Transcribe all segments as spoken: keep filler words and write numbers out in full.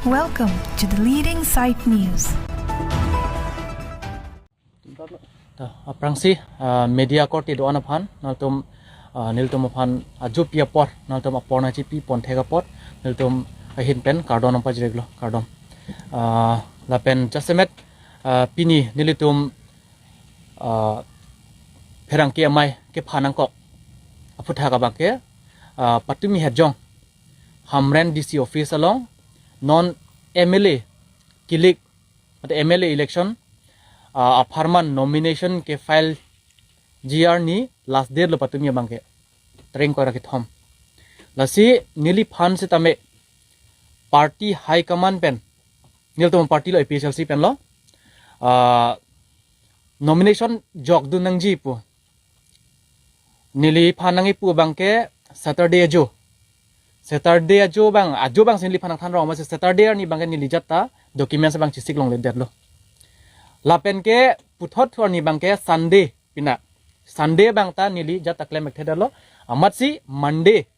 Welcome to the leading site news. To, aphrangsi, ah, media korte do-an aphan, nangtum, ah, nelitum aphan ajo pi apor, nangtum apor nangchipi pon thek apot, nelitum ahin pen kardom nangpajirlo, kardom. Ah, lapen jasemet, ah, pini nelitum, ah, pherangke amei kepha nangkok aphuthak abangke, ah, patumi hejong Hamren D C office along non M L A kilik, mate M L A election, ah, apharman nomination kefile ji arni last date lo patumi abangke. Tarik ingkoi ra kethom. Lasi neliphan sitame party high command pen, nelitum party lo, A P H L C pen lo, ah, nomination jokdun nangji pu. Neliphan nangkipu abangke Saturday ajo. Saturday ajo abang, ajo abangsi neliphan nangthan rong, amatsi Saturday arni abangke neli ajat ta documents abang chesik longledetlo. Lapen ke puthot thu arni abangke Sunday pina. Sunday abang ta neli ajat ta klem-ek thedetlo. Amatsi Monday,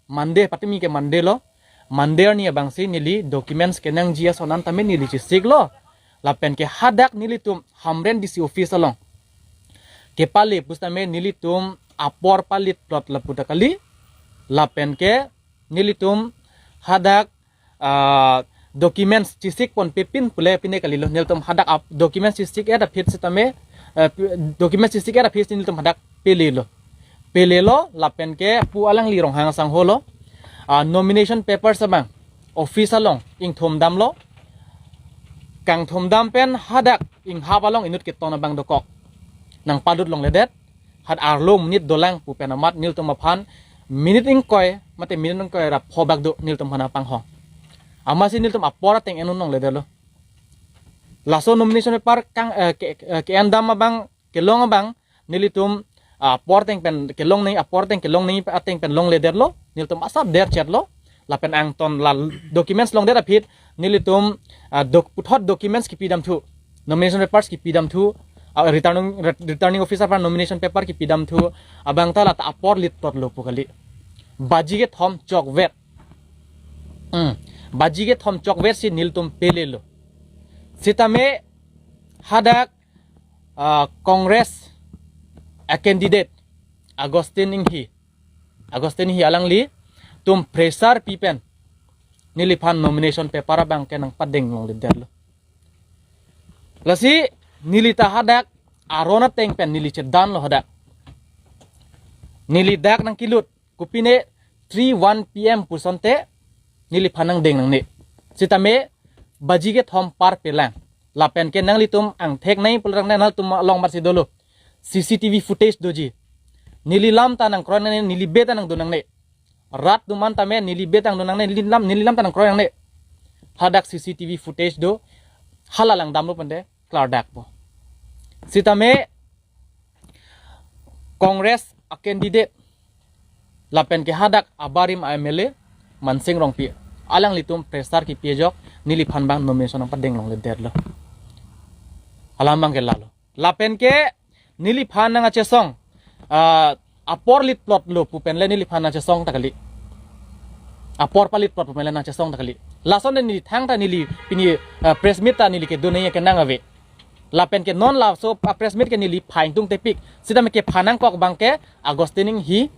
Monday, patumi ke Monday lo. Monday arni abangsi neli documents kenangji ason an tame neli chesiklo. Lapen ke hadak nelitum Hamren D C office along kepale pusitame nelitum apor palit plot lapu ta kali. Lapen ke nelitum hadak, ah, documents chesik ponpe pin pule pine kalilo. Nelitum hadak ap-, documents chesik-et aphi sitame, eh, pi-, documents chesik-et aphi si nelitum hadak pelelo. Pelelo lapen ke pu alangli Ronghang asangho lo. Ah, nomination papers abang office along ingthum damlo. Kangthum dam pen hadak inghap along inut keton abang dokok nangpadut longledet. Hadak arlo minute dolang pu pen amat nelitum aphan minute ingkoi, mate minute ingkoi ra pho bak do nelitum aphan nangpanghong. Amatsi nelitum apor ateng en-un longledetlo. Laso nomination paper kang, eh, ke, eh, ke-en dam abang, kelong abang, nelitum, ah, apor ateng pen kelong nangji, apor ateng kelong nangji ateng pen longledetlo, nelitum asap derchetlo. Lapen angton la documents longdet aphi nelitum, ah, doc-, puthot documents kipi damthu, nomination papers kipi damthu, ah, returning, re-, returning officer aphan nomination paper kipi damthu, abang ta lata apor lit plot lo pu kali. Baji kethom chokvet. Hmm. Baji kethom chokvet si nelitum pelelo. Sitame hadak, ah, Congress a candidate Augustine Enghi, Augustine Enghi alanglitum pressure pi pen neliphan nomination paper abang ke nangpadeng longledetlo. Lasi neli ta hadak aron ateng pen neli chedanlo hadak. Neli dak nangkilut, kopine three one P M pusonte neliphan nangdeng nangne. Sitame baji kethom par pelang. Lapen ke nanglitum angthek nangji pulang nanglitum along amatsi dolo. C C T V footage doji. Neli lam ta nangkroi nangne, neli bed ta nangdun nangne. Rat atum an tame neli bed ta nangdun nangne, neli lam, neli lam ta nangkroi nangne. Hadak C C T V footage do, hala langdamlo pente klardakpo. Sitame Congress a candidate lapen ke hadak abarim a M L A Mansing Rongpi, alanglitum pressure kipi ajok neliphan abang nomination nangpadeng longledetlo. Alam abang ke lalo. Lapen ke neliphan nangkachesong, ah, apor lit plot lo pu pen le neliphan nangkachesong ta kali. Apor palit plot pu pen le nangkachesong ta kali. Lason neli thangta neli pini, ah, press meet ta neli kedun nangji kenang ave. Lapen ke non laso a press meet ke neli pha ingtung tepik. Sitame kepha nangkok abang ke Augustine Enghi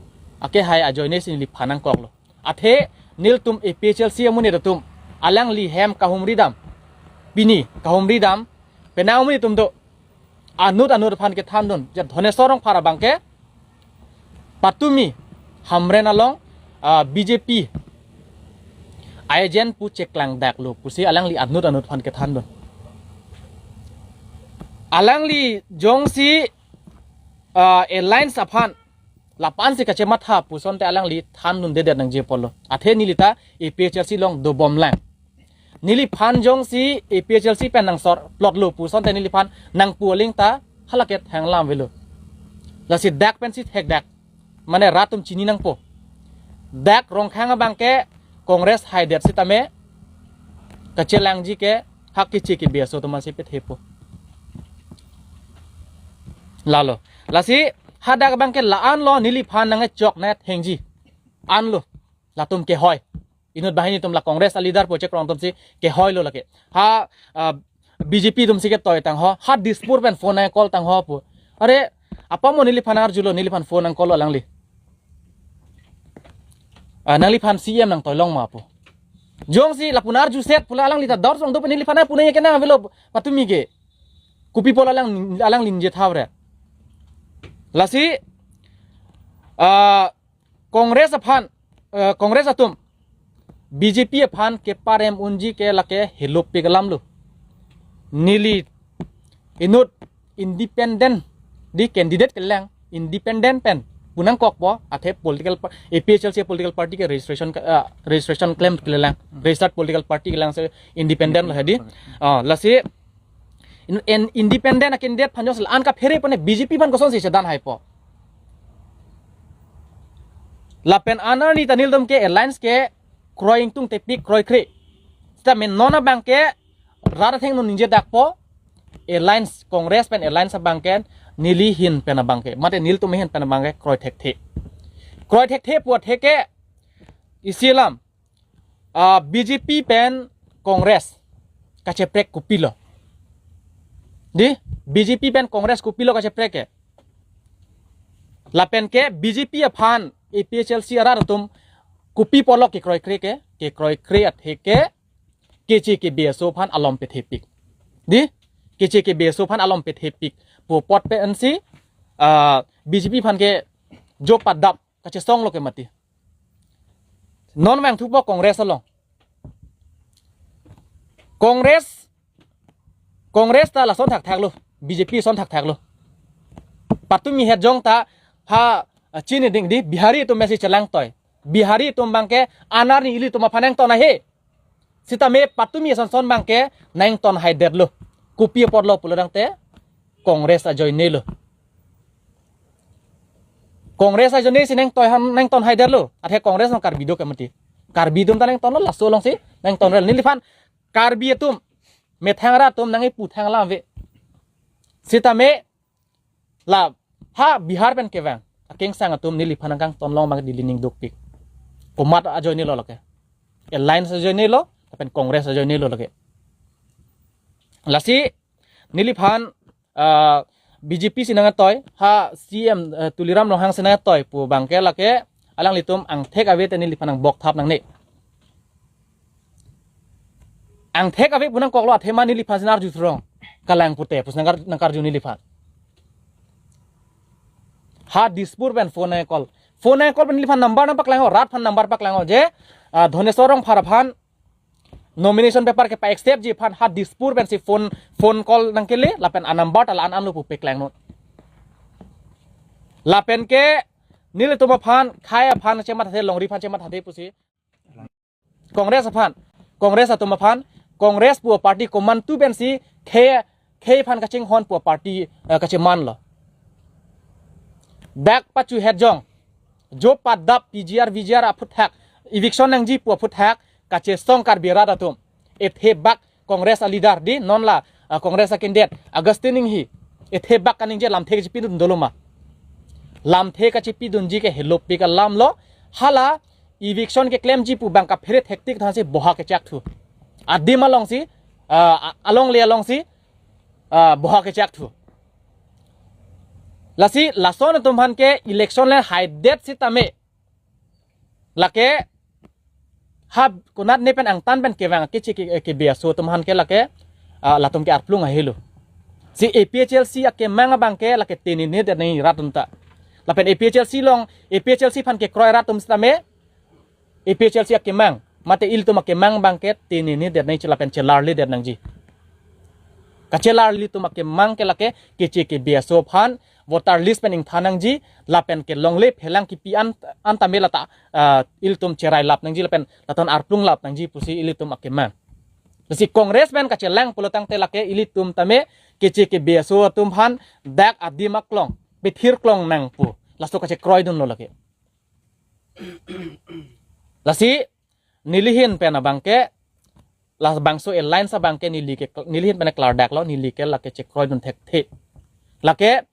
akehai ajoine si neli pha nangkoklo. Athe nelitum A P H L C amonit atum alangli hem kahumri dam. Pini kahumri dam. Penang amonit atum do. Anut anut aphan kethandun. Ja Dhoneswar Rongphar abang ke patumi Hamren along, ah, B J P agent pu cheklangdaklo pusi alangli anut anut aphan kethandun. Alangli jongsi, ah, alliance aphan lapu-an si kachematha pusonte alangli thandundedet nangji apotlo. Athe neli ta A P H L C along dobomlang. Neliphan jongsi A P H L C pen nangsor plot lo pusonte neliphan nangpu aling ta hala ke thanglam avelo. Lasi dak pensi thekdak. Mane rat atum chini nangpo. Dak Rongkhang abang ke Congress haidet sitame kachelangji ke hak kichi kibi aso atum ansi pethepo. Lalo. Lasi hadak abang ke la-an lo neliphan nangkechok nangkethengji. An lo. Latum kehoi. Inut banghini atum la Congress a leader pu chekroi atum si kehoi lo lake. Ha, ah, B J P atum si ketoi tang ho. Ha Dispur pen phone nang call tang ho pu. Are, apa mo neliphan arjulo, neliphan phone nang call lo alangli. Ah, nangliphan C M nangtoi long ma pu. Jongsi lapu nang arju set pu la alangli ta dor song do pen neliphan pu nang kenang avelo patumi ke. Kopi apot alang, alangli ningje thaw re. Lasi, ah, Congress aphan, eh, Congress atum, B J P aphan keparem unji ke lake helopik alam lo. Neli inut independent, di candidate kelang, independent pen pu nangkokpo, athe political pa-, A P H L C political party ke registration ke, eh, registration claim kelang, registered political party kelang, si independent lo hedi. Ah, lasi in, in, independent a candidate aphan jongsi la-an kaphere pone B J P aphan kosonsi chedan haipo. Lapen anerni ta nelitum ke alliance kekroi ingtung tepik kroikre. Sitame non abang ke rat athengno ningje dakpo, alliance Congress pen alliance abang ke neli ahin pen abang ke, mate nelitum ahin pen abang ke kroi thekthe. Kroi thekthe pu athe ke isi alam, ah, B J P pen Congress kacheprek kopilo. Di, B J P pen Congress kopilo kacheprek ke. Lapen ke B J P aphan A P H L C arat atum kopi apot lo kekroikre ke, kekroikre athe ke keche kebe aso aphan alom pethepik. Di, keche kebe aso aphan alom pethepik pu apot pensi, ah, B J P aphan ke jop adap kachesong lo ke mati. Non vangthupo Congress along. Congress, Congress ta lason thakthak lo, B J P son thakthak lo. Patumi het jong ta ha, ah, chini ding di Bihari atum mesi chelangtoi. Bihari atum abang ke anerni ilitum aphan nangton ahe. Sitame patumi ason son abang ke nangton haidet lo. Kopi apot lo pulo tangte Congress ajoine lo. Congress ajoine si nangtoi han, nangton haidet lo. Athe Congress along Karbi do ke mati. Karbi atum ta nangton lo, laso alongsi nangton rel. Neliphan Karbi atum, methang rat atum nangkipu thang alam ave. Sitame la ha Bihar pen kevang akengsang atum neliphan nangkangton long abang dili ning dukpik. Komat ajoine lo lake. Alliance ajoine lo, lapen Congress ajoine lo lake. Lasi neliphan, ah, B J P si nangtoi, ha C M, eh, Tuliram Ronghang si nangtoi pu abang ke lake, alanglitum angthek ave te neliphan nangbok thap nangne. Angthek ave pu nangkoklo, athema neliphan si nang arju throng. Kalang pute, pusi nangkar-, nangkarju neliphan. Ha Dispur pen phone nang call. Phone nang call pen neliphan number nangpaklang ho, rat aphan number paklang ho je, ah, Dhoneswar Rongphar aphan nomination paper kepa-accept ji aphan ha Dispur pensi phone, phone call nangkele, lapen a number ta la-an anlo pu paklang non. Lapen ke nelitum aphan, khei aphan chemathathe, longri aphan chemathathe pusi. Congress aphan, Congress atum aphan, Congress pu party komantu pensi khei, khei aphan kachinghon pu party, eh, kacheman lo. Dak pachu het jong, jop adap P G R, V G R aphuthak, eviction nangji pu aphuthak, kachesong Karbi rat atum. Ethe bak Congress a leader di non la, ah, Congress a candidate Augustine Enghee. Ethe bak kaningje lamthe kachepidun dolo ma. Lamthe kachepidunji ke helopik alam lo, hala eviction keklemji pu abang kaphere thektik thansi boha kechakthu. Adim alongsi, ah, a-, alongle alongsi, ah, boha kechakthu. Lasi lason atum aphan ke election le haidet sitame. Lake ha konat ne pen angtan pen kevang keche ke, kebe aso atum aphan ke lake, ah, latum ke arplung ahelo. Si A P H L C akemang abang ke lake tenene det nangji rat atum ta. Lapen A P H L C along, A P H L C aphan kekroi rat atum sitame, A P H L C akemang, mate ilitum akemang abang ke tenene det nangji lapen chelarle det nangji. Kachelarle atum akemang ke lake keche kebe aso aphan voter list pen ingthan nangji, lapen kelongle phelang kipi an, an tame lata, ah, ilitum cherai lap nangji, lapen laton arplung lap nangji pusi ilitum akemang. Lasi Congress pen kachelang pulo tangte lake ilitum tame keche kebe aso atum aphan dak adim aklong, pethir klong nang pu. Laso kachekroidun lo lake. Lasi neli ahin pen abang ke, labangso alliance abang ke neli ke, neli ahin pen klardak lo, neli ke lake chekroidun thekthe. Lake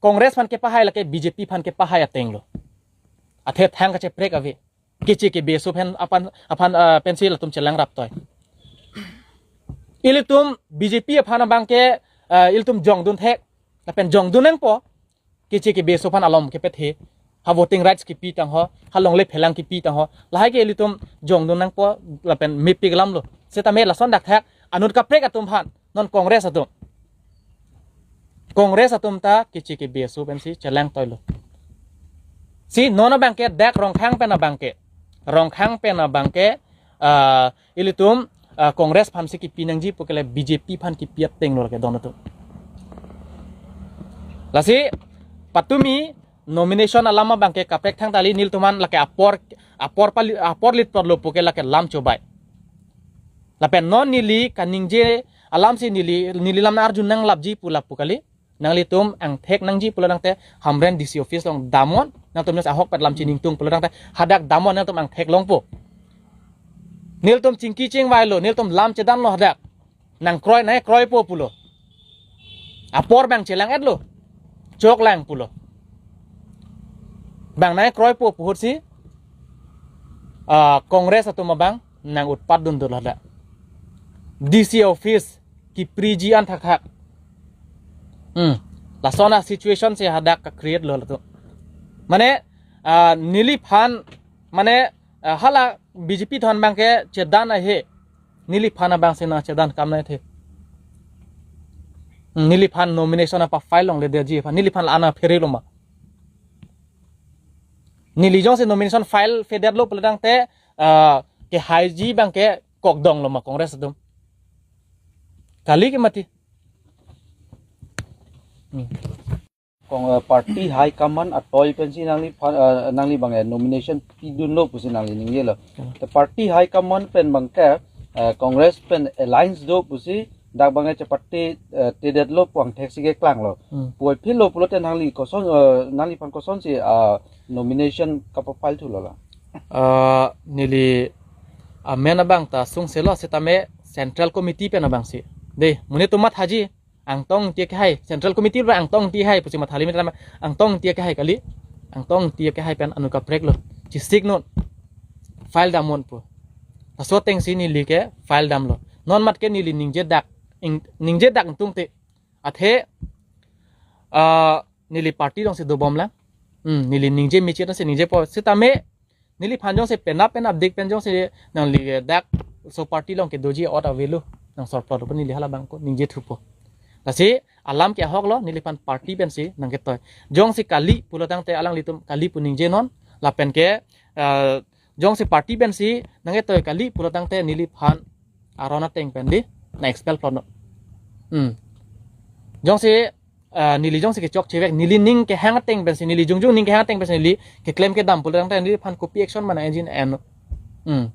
Congress aphan kepahai, lake B J P aphan kepahai ateng lo. Athe thang kacheprek ave. Keche kebe aso aphan, aphan, aphan, ah, pensi latum chelang rap toi. Ilitum B J P aphan abangke, ah, ilitum jongdun thek, lapen jongdun nangpo. Keche kebe aso aphan alom kepet he. Ha voting rights kipi tangho, ha longle phelang kipi tangho. Lahai ke ilitum jongdun nangpo lapen mepik lam lo. Setame lason dak thak anut kaprek atum aphan, non Congress atum. Congress atum ta keche kebe aso pensi chelang toi lo. Si non abangke dak Rongkhang pen abangke. Rongkhang pen abangke, ah, ilitum, ah, Congress aphansi kipi nangji pu ke le B J P aphan kipi ateng lo lake don atum. Lasi patumi nomination alam abangke kaprek thangta kali, nelitum aphan lake apor, apor pali, apor lit plot lo pu ke lake lam chobai. Lapen non neli kaningje alamsi neli, neli lam nang-arju nanglapji pu lapu kali. Nanglitum angthek nangji pulo tangte Hamren D C office along damnon, nangtum jongsi ahokpet lam chiningtung pulo tangte hadak damnon, nangtum angthek longpo. Nelitum chingki chingvai lo, nelitum lam chedan lo hadak. Nangkroi, nangkroipo pulo. Apor bang chelang-et lo. Choklang pulo. Bang nangkroipo pu ahutsi, ah, Congress atum abang nang utpat dun dolo hadak. D C office kipriji an thakthak. Hmm. Lason a-situation si hadak ka-create lo latum. Mane, ah, neliphan, mane, ah, hala B J P atum abangke chedan ahe. Neliphan abangsi nangchedan kam nangthe. Hmm, neliphan nomination apa file longledetji aphan, neliphan la-an aphere lo ma. Neli jongsi nomination file fedet lo pulo tangte, ah, kehaiji abangke kokdong lo ma Congress atum. Kali ke mati. Hmm. Kong, eh, party high command atoi pensi nangli pha-, eh, nangli abang, eh, nomination pidun lo pusi nangli ningje lo. Hmm. Te party high command pen abangke, eh, Congress pen alliance do pusi dak abangke chepate, eh, tedet lo pu angthek si keklang lo. Hmm. Puvoiphit lo pulote nangli koson, eh, nangliphan kosonsi, ah, nomination kapa-file thu lo la? Ah, neli amen abang ta sungse lo, setame Central Committee pen abangsi. Dei, monit atum mathaji, Angtong Ingti akehai, Central Committee lo Angtong Ingti hai pusi matha kali, metame Angtong Ingti akehai kali. Angtong Ingti akehai pen anut kaprek lo. Chisik non. File damnon pu. Laso atengsi neli ke file damlo. Non mat ke neli ningje dak, ing-, ningje dak ingtungte. Athe, ah, neli party alongsi dobomlang. Hmm, neli ningje mechit si ningjepo. Setame neliphan jongsi penap penapdik pen jongsi nangli dak laso party along kedoji ot avelo, nang sorplot pu neli hala abangke ningje thupo. Lasi alam ke ahok lo, neliphan party pensi nangketoi. Jongsi kali pulo tangte alanglitum kali pu ningjenon, lapen ke, eh, jongsi party pensi nangketoi kali pulo tangte neliphan aron ateng pen di nang-expel plotnon. Hmm. Jongsi, ah, neli jongsi kechokche vek, neli ning kehang ateng pensi, neli jongjong ning kehang ateng pensi neli keklem kedam pulo tangte neliphan kopi action ma nang-enji en. Hmm.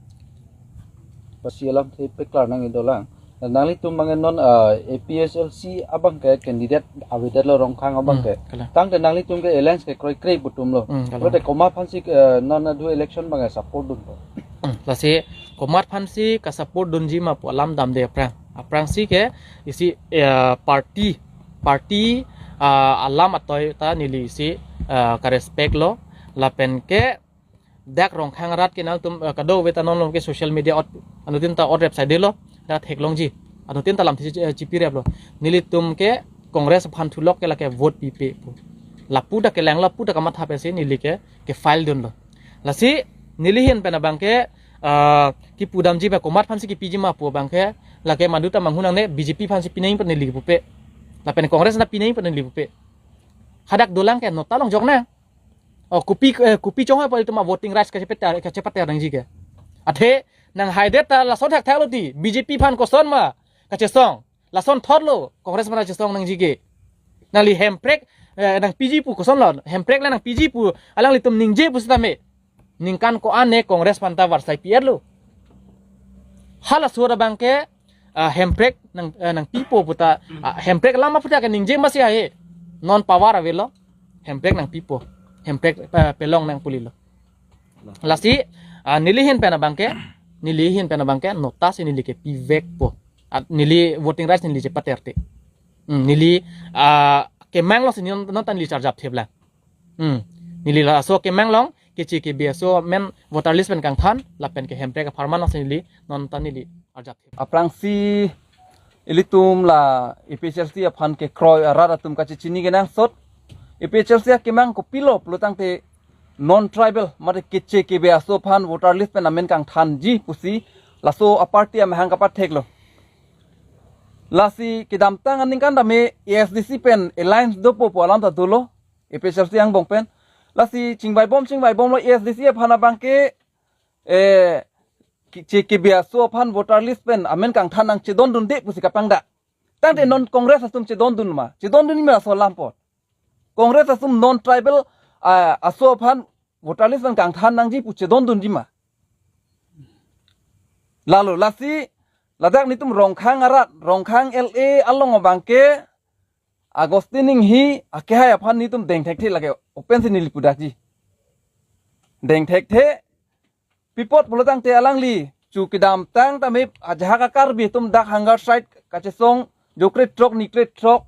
Pasi alamthe paklar nangji dolang. Nanglitum abangke non, ah, A P H L C abangke candidate avedet lo Rongkhang abangke. Hmm, kalang. Tangte nanglitum ke alliance kekroikre pu atum lo. Hmm, kalang. Pulote komat aphansi, eh, non adu election abangke support dunpo? Hmm, lasi komat aphansi ka-support dunji ma pu alam damde aphrang. Aphrangsi ke isi, eh, party, party, ah, alam atoi ta neli isi, ah, ka-respect lo. Lapen ke dak Rongkhang arat ke nangtum, eh, kadokave ta non along ke social media ot, anuttin ta ot rep saidelo, dak theklongji. Anuttin ta lamthe chi-, eh, chipirep lo. Nelitum ke Congress aphan thulok ke lake vote pipe pu. Lapu ta kelang, lapu ta kamatha pensi neli ke, ke-file dunlo. Lasi neli ahin pen abangke, ah, kipu damji ma, komat aphansi kipiji ma pu abangke, lake madu ta manghu nangne, B J P aphansi pinangji pu neli pupe. Lapen Congress aphan pinangji pu neli pupe. Hadak dolang ke nota longjok nang. Oh, kopi, eh, kopi chonghoi pu itum a-voting rights kachepater, kachepater nangji ke. Athe, nanghaidet ta lason thakthak lo ti, B J P aphan koson ma kachesong. Lasonthot lo, Congress aphan kachesong nangji ke. Nangli hemprek, eh, nangpiji pu koson lo, hemprek le nangpiji pu, alanglitum ningje pu setame. Ningkan ko-an ne Congress aphan ta varsai pi-et lo. Halaso abangke, ah, hemprek nang, eh, nangpipo pu ta, ah, hemprek alam aphuthak ke ningje masi ahe. Non power avelo. Hemprek nangpipo. Hemprek, eh, pelong nangpulilo. Lasi, ah, neli ahin pen abangke, neli ahin pen abangke, nota si neli ke pivekpo. Ah, neli voting rights neli chepaterte. Hmm, neli, ah, kemang alongsi non, non ta neli charjap theplang. Hmm. Neli laso kemang along, keche kebe aso amen voter list pen kangthan lapen ke Hemprek apharman ason neli non ta neli arjap. Aphrangsi ilitum la A P H L C aphan kekroi arat atum kachechini kenangsot. A P H L C akemang kopilo pulotangte non tribal mate keche kebe aso aphan voter list pen amen kangthanji pusi laso aparty amahang kapatheklo. Lasi kedamtang aningkan tame A S D C pen alliance dopo pu alam ta dolo, A P H L C angbong pen. Lasi chingvai bom chingvai bomlo A S D C aphan abangke, eh, keche kebe aso aphan voter list pen amen kangthan nangchedondunde pusi kapangdak. Tangte non Congress atum chedondun ma, chedondun ma laso alam apot. Congress atum non tribal, ah, aso aphan voter list pen kangthan nangji pu chedondunji ma. Lalo lasi ladak nitum Rongkhang arat, Rongkhang L A along abangke Augustine Enghi akehai aphan nitum dengthekthe, lake open si neli pudakji. Dengthekthe, pi apot pulotangte alangli chu kedamtang tame ajahak a-Karbi atum dak hunger strike kachesong jokre throk nikre throk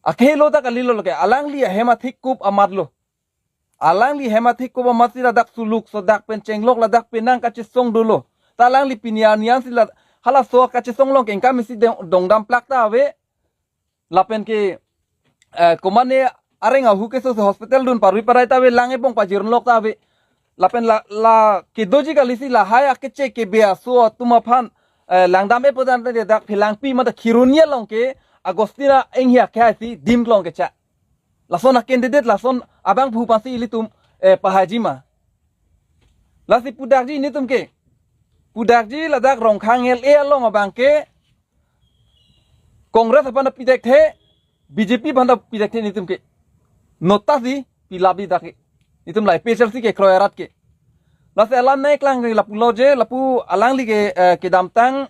akehelo ta kalilo, lake alangli ahem athik kup amatlo. Alangli hem athik kup amatsi ladak suluk sodak pen chenglok ladak penang kachesong dolo. Ta alangli pini arni ansi la halaso kachesong along ke ingkam isi dong-, dongdam plak ta ave. Lapen ke, eh, komane areng ahu keso si hospital dun parui parai ta ave, lang ebong pajirlok ta ave. Lapen la, la kedoji kalisi lahai akeche kebe aso atum aphan, eh, langdam-et pu tangte dak Phelangpi mate Kheroni along ke Augustine Enghi akehai si dim klong kecha. Lason a-candidate lason abangphu aphansi ilitum, eh, pahaiji ma. Lasi pudakji nitum ke. Pudakji ladak Rongkhang L A along abangke Congress aphan ta pithekthe, B J P aphan ta pithekthe nitum ke. Nota si pilapji dak ke. Nitum la A P H L C kekroi arat ke. Lasi alam nangklang lapulo je, lapu alangli ke, eh, kedamtang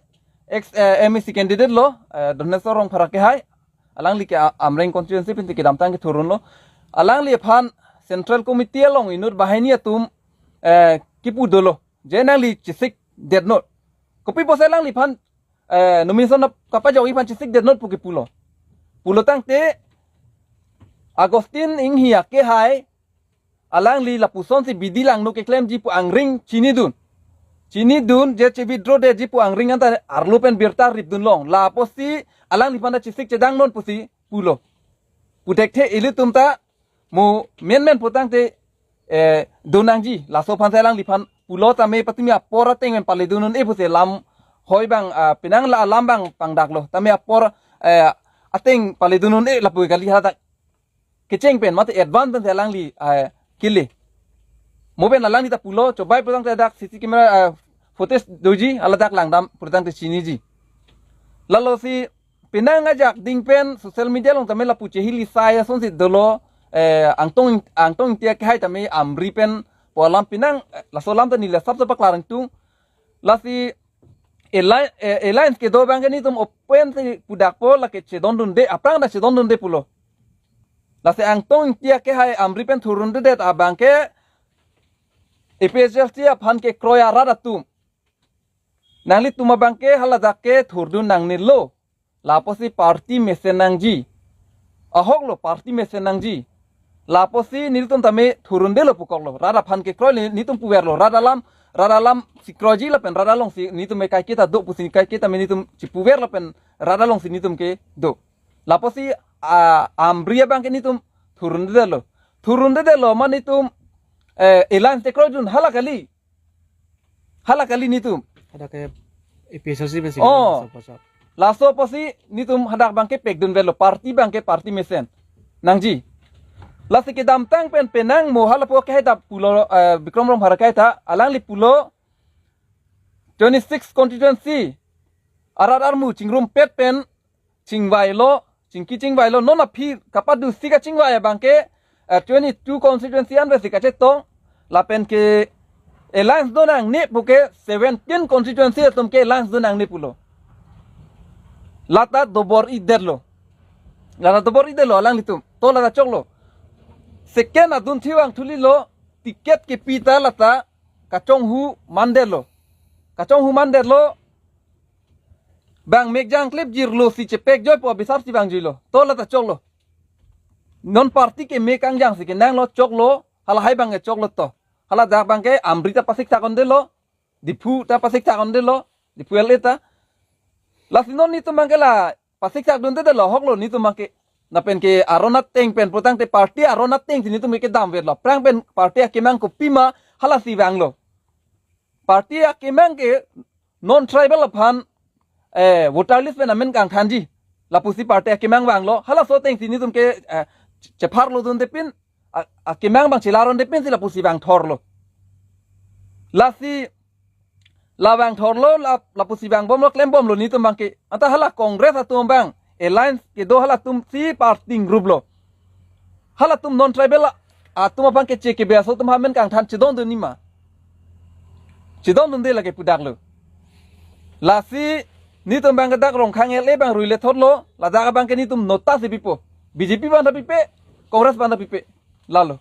ex, eh, M A C candidate lo, eh, Doneswar Rongphar akehai. Alangli ke A-, Amreng constituency pen kedamtang kethurunlo. Alangliphan Central Committee along inut banghini atum, eh, kipu dolo. Je nangli chesikdetnon. Kopi pusi alangliphan, eh, nomination ap-, kapajokji aphan chesikdetnon pu kipulo. Pulotangte Augustine Enghi akehai alangli lapusonsi bidi langno keklemji pu angring chinidun. Chinidun je che-withdraw detji pu angring anta arlo pen birta ripdun long. La apotsi alangliphan ta chesik chedangnon pusi pulo. Puthekthe ilitum ta mo menmen putangte, eh, donangji. Laso aphansi alangliphan pulo tame patumi apor ateng pen paledun un-e pusi lam hoi abang, ah, penang la alam abang pangdaklo. Tame apor, eh, ateng paledun un-e lapu kali haladak kecheng pen mate advance pensi alangli, ah, kele. Mo pen alangli ta pulo, chobai putangte dak C C camera, ah, footage doji, haladak langdam putangte chiniji. Lalo si penang ajak ding pen social media along tame lapu chehili sai asonsi dolo, eh, Angtong, Angtong Ingti akehai tame Amri pen pu alam penang, eh, laso alam ta neli asap ta paklar ingtung. Lasi alli-, eh, alliance kedo abangke nitum open si pudakpo, lake chedondunde, aphrang ta chedondunde pulo. Lasi Angtong Ingti akehai Amri pen thurundedet abangke A P H L C aphan kekroi arat atum. Nanglitum abangke haladak ke thurdun nangnelo. La apotsi party mesen nangji. Ahoklo party mesen nangji. La apotsi nelitum tame thurundelo pukoklo. Rat aphan kekroi le nitum puverlo. Rat alam, rat alam si kroiji lapen rat alongsi nitum kaike ta do pusi kaike tame nitum chipuver lapen rat alongsi nitum kedo. La apotsi, ah, Amri abangke nitum thurundelo. Thurundelo ma nitum, eh, alliance te kroidun hala kali. Hala kali nitum. Hadak ke A P H L C besi. Oh. Laso apotsi nitum hadak abangke pekdunvelo, party abangke party mesen nangji. Lasi kedamtang pen penang mo halapu akehai ta pulo, eh, Bikram Rongphar akehai ta, alangli pulo twenty-six constituency arat armu chingrumpet pen chingvailo, chingki chingvailo, non aphi kapadu si kachingvai abangke, eh, twenty-two constituency anvet si kachetong, lapen ke alliance donangne puke seventeen constituency atum ke alliance donangne pulo. Lata dobor-idetlo. Lata dobor-idetlo alanglitum. To lata choklo. Second adun thivang thulilo, ticket kepi ta lata kachonghu mandetlo. Kachonghu mandetlo, bang mekjang klip jirlo si chepek joi pu abisar si bang juilo. To lata choklo. Non party ke mek angjang si kenanglo choklo. Halahai abangke choklo to. Haladak abangke Amri ta pasiksak un-edetlo. Diphu ta pasiksak un-edetlo. Diphu L A ta. Lasi non netum abangke la pasiksak dunde-detlo, ahoklo netum abangke. Lapen ke aron ateng pen pulotangte party aron atengsi netum ke kedam verlo. Aphrang pen party akemang kopima halasi vanglo. Party akemang ke non-tribal aphan, eh, voter list pen amen kangthanji. Lapusi party akemang vanglo. Halaso atengsi netum ke, eh, chepharlo dunde pin, a, akemang abang chelar un-edet pinsi lapusi vangthorlo. Lasi la vangthorlo, la, lapusi vangbomlo, klembomlo netum abangke. Anta hala Congress atum abang alliance kedo halatumsi party group lo. Halatum non-tribal atum aphan keche kebe aso atum amen kangthan chedondun nima. Chedondunde lake pudaklo. Lasi netum abangke dak Rongkhang L A abang ruile thotlo, ladak abangke netum nota si pipo. B J P aphan ta pipe, Congress aphan ta pipe. Lalo.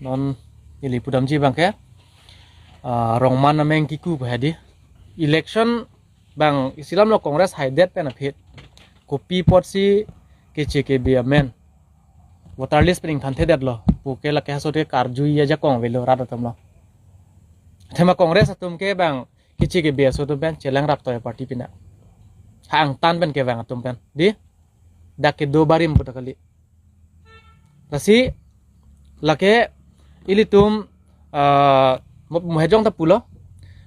Non ili pudamji abangke, ah, Rongman ameng kiku pu hedi. Election abang isi alamlo Congress haidet pen aphi. Kopi apotsi keche kebe amen voter list pen ingthanthedetlo pu ke lake halaso ke karjui ajakong avelo rat atumlo. Athema Congress atum ke abang keche kebe aso atum pen chelang raptoi party pina. Ha angtan pen kevang atum pen. Di? Dak kedo barim puta kali. Lasi lake ilitum, ah, mo-, mohejong ta pulo.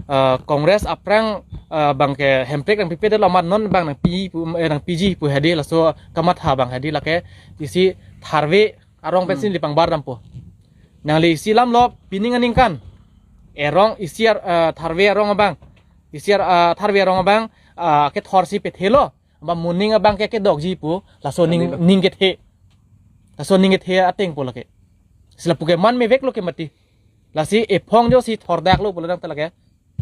Ah, Congress aphrang, ah, abangke Hemprek nangpipedetlo amat non abang nangpi pu, eh, nangpiji pu hedi, laso kamatha abang hedi lake isi tharve arong pensi Hmm. neli pangbar dampo. Nangli isi alamlo pining aningkan. Erong isi ar-, eh, tharve arong abang. Isi ar-, eh, tharve arong abang, eh, kethorsi pethelo. Amba moning abangke kedokji pu. Laso ning, Alilo. ning kethe. Laso ning kethe ateng pu lake. Si lapu ke man meveklo ke mati. Lasi ephong josi thordaklo pulotangte lake.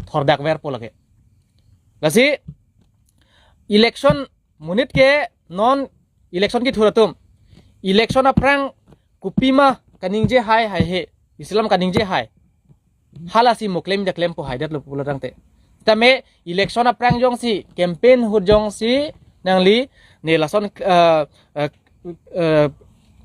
Thordak ver pu lake. Lasi election monit ke non election kethur atum. Election aphrang kopima kaningje hai haihe. Isi alam kaningje hai. Halasi mo klem ja klempo haidetlo pulotangte. Tame election aphrang jongsi campaign ahut jongsi nangli ne lason, eh, eh, eh,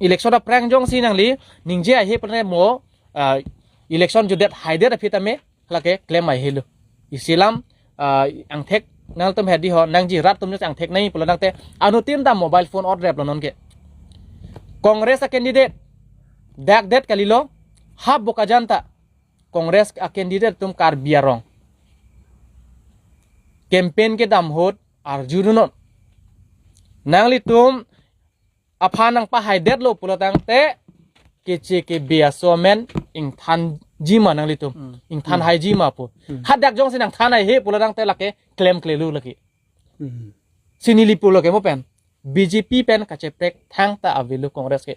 election aphrang jongsi nangli ningje haihe pulotangte mo, eh, election jutdet haidet aphi tame lake klem haihelo. Isi alam, ah, angthek nangtum hedi ho, nangji rat atum jongsi angthek nangji pulotangte anuttin ta mobile phone order lo nonke. Congress a-candidate dakdet kalilo, ha Bokajan ta Congress a-candidate atum Karbi arong campaign kedam ahut arjudunnon. Nanglitum aphan nangpahaidetlo pulotangte keche kebe aso amen ingthanji ma nanglitum. Hmm. Ingthan Hmm. haiji ma pu. Hmm. Hadak jongsi nangthan haihe pulotangte lake klemklelo lake. Hmm. Si neli pu lake mo pen. B J P pen kacheprek thangta avelo Congress ke.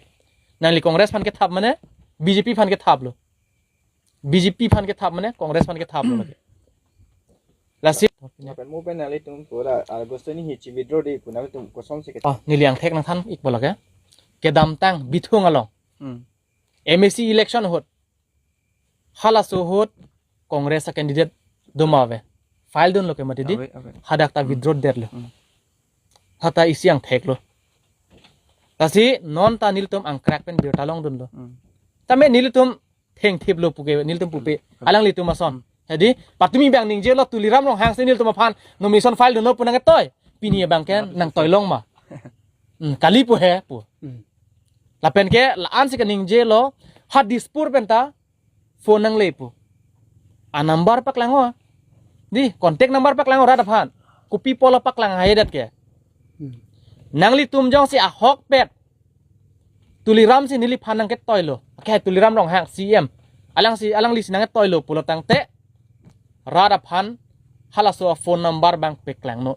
Nangli Congress aphan kethap mane B J P aphan kethaplo. B J P aphan kethap mane Congress aphan kethaplo lake. Lasi Lapen mo pen nanglitum pura August ni hichi withdraw de pu nanglitum kosonsi ke. Oh, neli angthek nangthan ikpo lake. Kedamtang Bithung along. Hmm. M A C election ahut. Halaso ahut Congress a-candidate do ma ave. File dunlo ke mati di. Ave, ave. Hadak ta Hmm. withdraw detlo. Hmm. Hata isi angtheklo. Lasi non ta nelitum angkrak pen birta longdunlo. Hmm. Tame nelitum thengthiplo puke nelitum pupe. Hmm. Alanglitum ason. Hmm. Hedi, patumi abang ningjelo Tuliram Ronghang si nelitum aphan nomination file dunnon pu nangketoi. Pini abangke Ah, nangtoilong ma. Hmm, kali pu he pu. Hmm. Lapen ke la-ansi kaningjelo ha Dispur pen ta phone nangle pu. A-number paklang ho. Di, contact number paklang ho rat aphan. Kopi apotlo paklang haidet ke. Hmm. Nanglitum jongsi ahokpet Tuliram si neliphan nangketoilo. Ke Tuliram Ronghang C M. Alangsi, alanglisi nangketoilo pulotangte rat aphan halaso a-phone number abang paklangnon.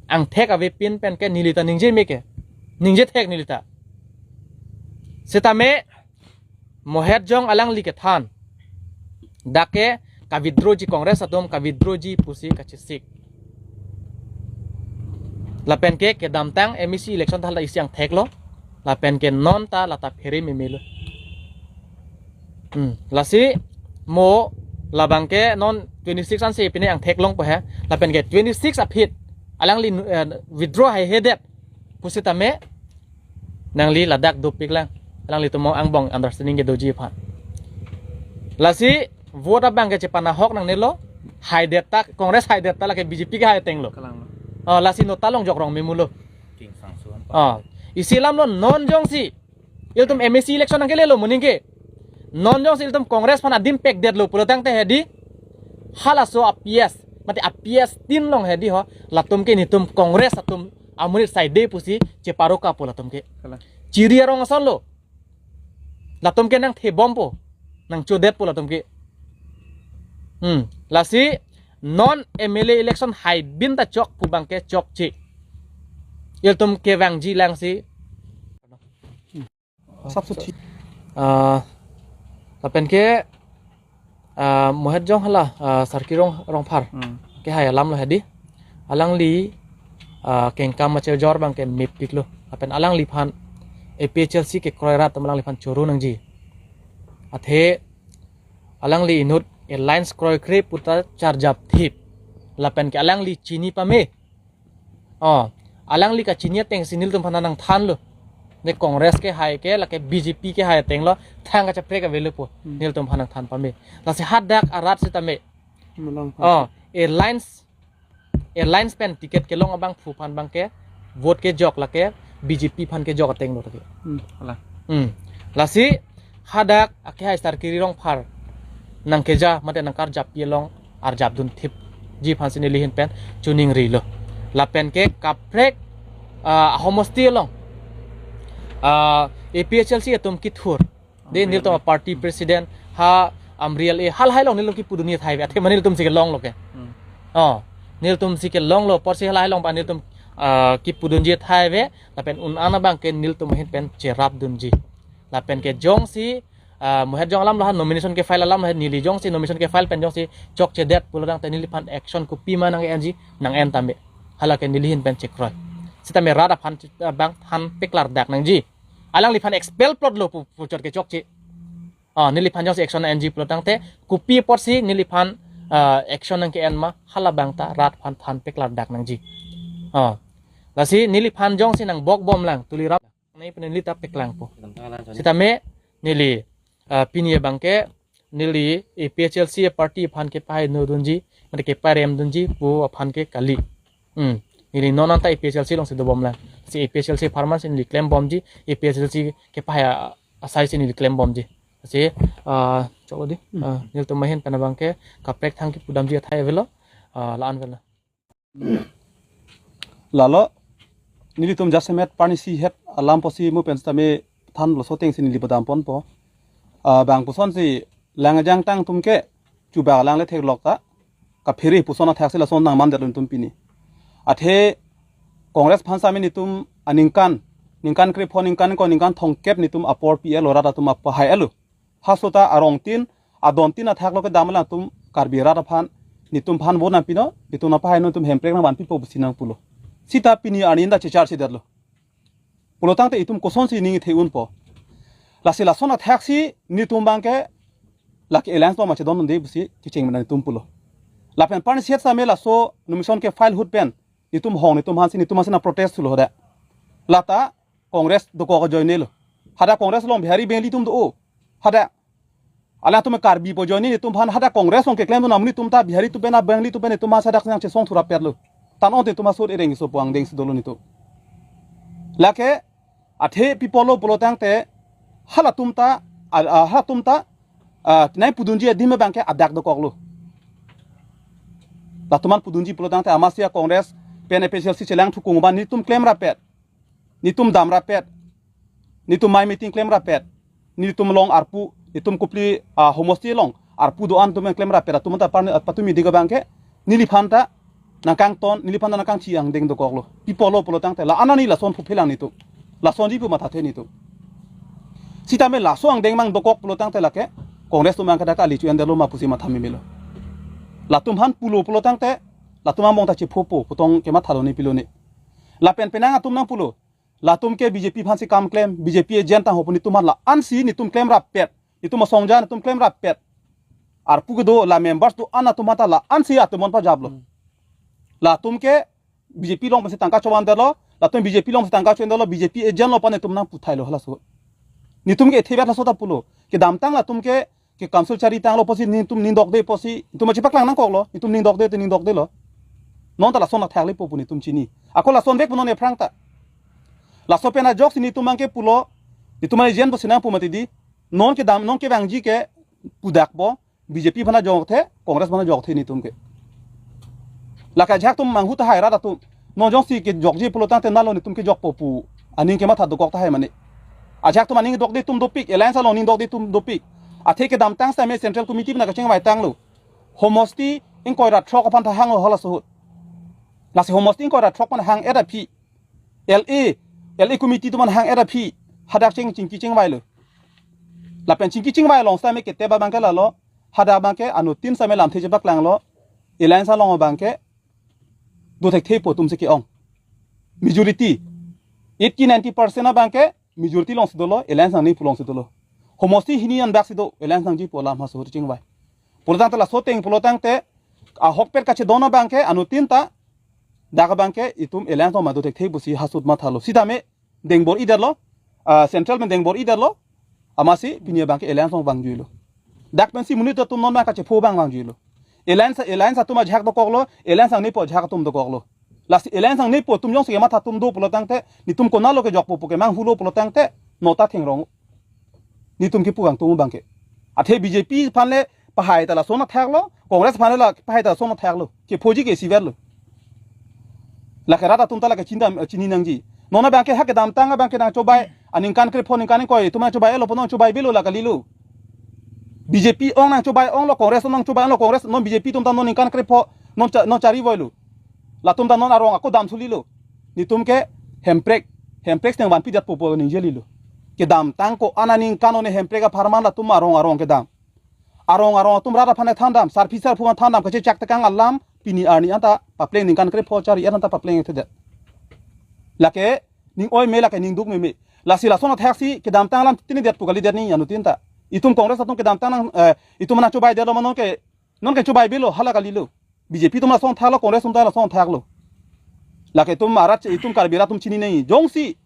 Angthek avepin pen ke neli ta ningje me ke. Ningje thek neli ta. Setame Mohet Jong alangli kethan. Dak ke ka-withdrawji Congress atum ka-withdrawji pusi kachesik. Lapen ke kedamtang M A C election ta hala isi angtheklo. Lapen ke non ta lata phere memelo. Hmm. Lasi mo labang ke non twenty-six ansi pine angtheklong po he. Lapen ke twenty-six aphi alangli, eh, withdraw haihedet pusitame nangli ladak dopiklang. Alanglitum angbong understanding kedoji aphan. Lasi vote abang ke chepanahok nangnelo. Haidet ta, Congress haidet ta lake B J P ke hai ateng lo. Kalang lo. Oh, lasi nota long jok rong memulo. King sang suan. Oh, isi alam lo non jongsi ilitum M A C election nangkelelo moning ke. Non jongsi ilitum Congress aphan adim pekdetlo pulo tangte hedi. Halaso a P S, mate a P S tin long hedi ho, latum ke nitum Congress atum amonit saide pusi cheparoka po latum ke. Kalang. Chiri arong ason lo. Latum ke nangthebom po, nangchodet po latum ke. Hmm, lasi non M L A election hai bin ta chok pu abang ke chokche. Ilitum kevangji lang si. Substitute. Ah, lapen ke, ah, Mohet Jong hala, ah, Sarkir Rong, Rongphar. Hmm. Ke hai alam lo hedi. Alangli, ah, kengkam machejor abang ke mepik lo. Lapen alangliphan A P H L C kekroi rat atum alangliphan choro nangji. Athe alangli inut alliance kroikre puta charjap thip. Lapen ke alangli chini pame. Oh, alangli kachini ateng si nelitum aphan nangthanlo. Ne Congress ke hai ke, lake B J P ke hai ateng lo, thang kacheprek avelo po. Hmm. Nelitum aphan nangthan pame. Lasi hadak arat sitame. Malang. Oh, alliance, alliance pen ticket kelong abangphu aphan abang ke, vote kejok lake, B J P aphan kejok ateng lo lake. Hmm. Ala. Hmm. Lasi hadak akehai Sarkir Rongphar nangkeja mate nangkarjap along arjapdun thipji aphan si neli ahin pen choningrilo. Lapen ke kaprek, ah, ahomosti along, ah, A P H L C atum kethur. De nelitum party president ha Amri L A halahai along nelitum kipudunji thai ave. Athe mane nelitum si kelong lo ke. Hmm. Oh, nelitum si kelong lo apotsi halahai along ba nelitum, ah, kipudunji thai ave. Lapen un-an abang ke nelitum ahin pen cherapdunji. Lapen ke jongsi, ah, Mohet Jong alam lahan nomination ke file alam lahan neli jongsi nomination ke file pen jongsi chokchedet pulo tangte neliphan action kopima nang-enji nang-en tame. Halake neli ahin pen chekroi. Sitame rat aphan, ah, abang than peklardak nangji. Alangliphan expel plot lo pu, puchot ke chokche. Ah, neliphan jongsi action enji pulo tangte kopi apotsi neliphan, ah, action nangke-en ma hala abang ta rat aphan than peklardak nangji. Ah. Lasi neliphan jongsi nangbokbom lang Tuliram nai pen neli ta peklang po. Sitame neli, ah, pini abang ke neli A P H L C party aphan kepahainodunji, mate keparemdunji pu aphan ke kali. Hmm. Neli non anta A P H L C along si dobom lang. Si A P H L C apharman si neli klembomji, A P H L C kepahai asai si neli klembomji. Si, ah, choklo di. Hmm. Ah, nelitum ahin pen abang ke kaprek thang kipudamji athai avelo. Ah, la-an avelo. Lalo, nelitum jasemet parnisi het alam pusi mu pen sitame thanlo, so ateng si neli padam ponpo. Ah, bang puson si lang ajang tang atum ke chuba lang le theklok ta kaphere puson athak si lason nangmandetlo nelitum pini. Athe Congress aphan sitame nelitum aningkan, ningkan krepho, ningkan ko, ningkan thomkep nelitum apor P L o rat atum apahai-etlo. Halaso ta arong tin, adon tin athak lo kedam alangtum Karbi rat aphan, nelitum aphan vote nangpinon, nelitum nangpahaino, nelitum hemprek nangvanpipo pusi nangpulo. Sita pini arni ta chechar chedetlo. Pulo tangte itum kosonsi ning the-unpo. Lasi lason athak si nelitum abang ke lake alliance lo ma chedondunde pusi kecheng mena nelitum pulo. Lapen parnisi het sitame laso nomination ke file ahut pen nelitum hong, nelitum aphan si, nelitum aphan si nangprotest thulo hadak. Lata Congress dokok ajoine lo. Hadak Congress along Bihari Bengali atum do-o. Hadak alangtum Karbi pu ajoine nelitum aphan hadak Congress along keklemdun amonit atum ta Bihari atum pen, Bengali atum pen nelitum aphan hadak nangchesong thurapetlo. Tan-o te nelitum asot ereng iso puang deng si dolo nelitum. Lake athe pi apotlo pulo tangte halatum ta, ah, ah, halatum ta, ah, nai pudunji adim abang ke adak dokoklo. Latum aphan pudunji pulo tangte amatsi a Congress pen A P H L C chelang thukung abang nelitum klemrapet. Nelitum damrapet. Nelitum mai meeting klemrapet. Nelitum along arpu, nelitum kopili, ah, homosti along arpu do-an atum klemrapet atum ta parni, ah, patumi dega abang ke neliphan ta nangkangton, neliphan ta nangkangchi angdeng dokoklo. Pi apotlo pulo tangte la-an arni lason phuphelang nelitum. Lasonji pu mathathe nelitum. Sitame laso angdeng abang dokok pulo tangte lake Congress atum abang ke dak kali chu-endetlo ma pusi matha memelo. Latum aphan pulo pulo tangte latum angbong ta chephopo, putong kemathalo ne pilo ne. Lapen penang atum nangpulo, latum ke B J P aphan si kam klem, B J P agent tangho pu nelitum aphan la-an si nelitum klemrapet. Nelitum asongja nelitum klemrapet. Arpu kedo la members do-an atum aphan ta la-an si atum aphan pajaplo. Hmm. Latum ke B J P along pensi tangka chowandetlo, latum B J P along pensi tangka chowandetlo, B J P agent lo pu nelitum nangputhailo halaso. Netum ke ethe bat laso ta pulo. Kedamtang latum ke, ke council chari tanglo pusi netum ningdokde pusi, netum chepaklang nangkoklo, netum ningdokde te ningdokdelo. Non ta lason athak lepo pu netum chini. Ako lasonvek pu non ephrang ta. Laso pen ajoksi netum abangke pulo, netum ajen pusi nangpu mati di. Non kedam, non kevangji ke pudakpo, B J P aphan ajok the, Congress aphan ajok the netum ke. Lake ajahak atum manghu tahai rat atum. Non jongsi kejokji pulo tangte nalo netum kejokpo pu aning kematha dokok tahai mane. Ajahak atum aning dokde atum dopik, alliance along aning dokde atum dopik. Athe kedamtang sitame Central Committee aphan kachingvai tanglo. Homosti ingkoi ra throk aphan ta hanglo halaso ahut. Lasi homosti ingkoi ra throk aphan hang-et aphi, L A, L A committee atum aphan hang-et aphi, hadak ching chingki chingvailo. Lapen chingki chingvai along sitame keteba abangke lalo, hadak abangke anuttin sitame lamthe chepaklanglo, alliance along abangke dothekthepo atumsi ke-ong. Majority, eighty ninety percent abangke majority alongsi dolo, alliance nangnepo alongsi dolo. Homosti hini an baksi do, alliance nangjipo alam halaso ahut chingvai. Pulo tangte laso ateng pulo tangte, ahokpet kachedon abangke anuttin ta, dak abangke itum alliance along ma dothekthepo pusi halaso ahut mathalo. Sitame dengbor-idetlo, ah, Central pen dengbor-idetlo, amatsi pini abangke alliance along vangjuilo. Dak pensi monit atum non abang kachepho abang vangjuilo. Alliance, alliance atum ajahak dokoklo, alliance nangnepo ajahak atum dokoklo. Lasi alliance nangnepo atum jongsi kematha atum do pulo tangte, netum konatlo kejokpo pu kemanghulo pulo tangte, non ta thengrong. Netum kepu kangtung abangke. Athe B J P aphan le pahai ta lason athaklo, Congress aphan le la pahai ta lason athaklo. Kephoji ke isivetlo. Lake rat atum ta lake chinidam, chini nangji. Non abangke ha kedamtang abangke nangchobai, aningkan krepho ningkan ingkoi atum nangchobai-etlo pu nangchobai avelo la kalilo. B J P ong nangchobai-onglo, Congress ong nangchobai-onglo, Congress non B J P atum ta non ningkan krepho, non cha-, non chari voilo. Latum ta non arong ako dam thulilo. Netum ke Hemprek, Hemprek siteng vanpidetpo pu ningjelo. Kedamtang ko-an aningkan one Hemprek apharman latum arong arong kedam. Arong arong atum rat aphan thandam, sarpi sarpo aphan thandam, kachechak tekang alam, pini arni anta papleng ningkan krepho chari-et anta paplengthedet. Lake ning oi me, lake ning duk meme. Lasi lason athaksi kedamtang alam tinidet pu kalidet ni anuttin ta. Itum Congress atum kedamtang nang, eh, itum nangchobaidetlo ma non ke, non ke chobai avelo hala kalilo. B J P atum lason athaklo, Congress atum ta lason athaklo. Lake itum arat, itum Karbi rat atum chini nangji. Jongsi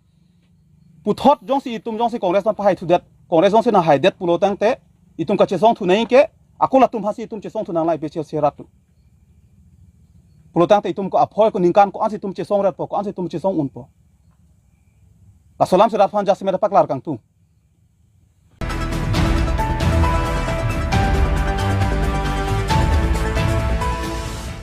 puthot jongsi itum jongsi Congress nangpahaithudet, Congress jongsi nanghaidet pulo tangte, itum kachesongthu nangji ke, ako latum aphansi itum chesongthu nanglai pe che serat tu. Pulo tangte itum ko aphoi ko ningkan ko-ansi itum chesongretpo, ko-ansi itum chesong-unpo. Laso alamsi rat aphan jasemet paklar kangtung.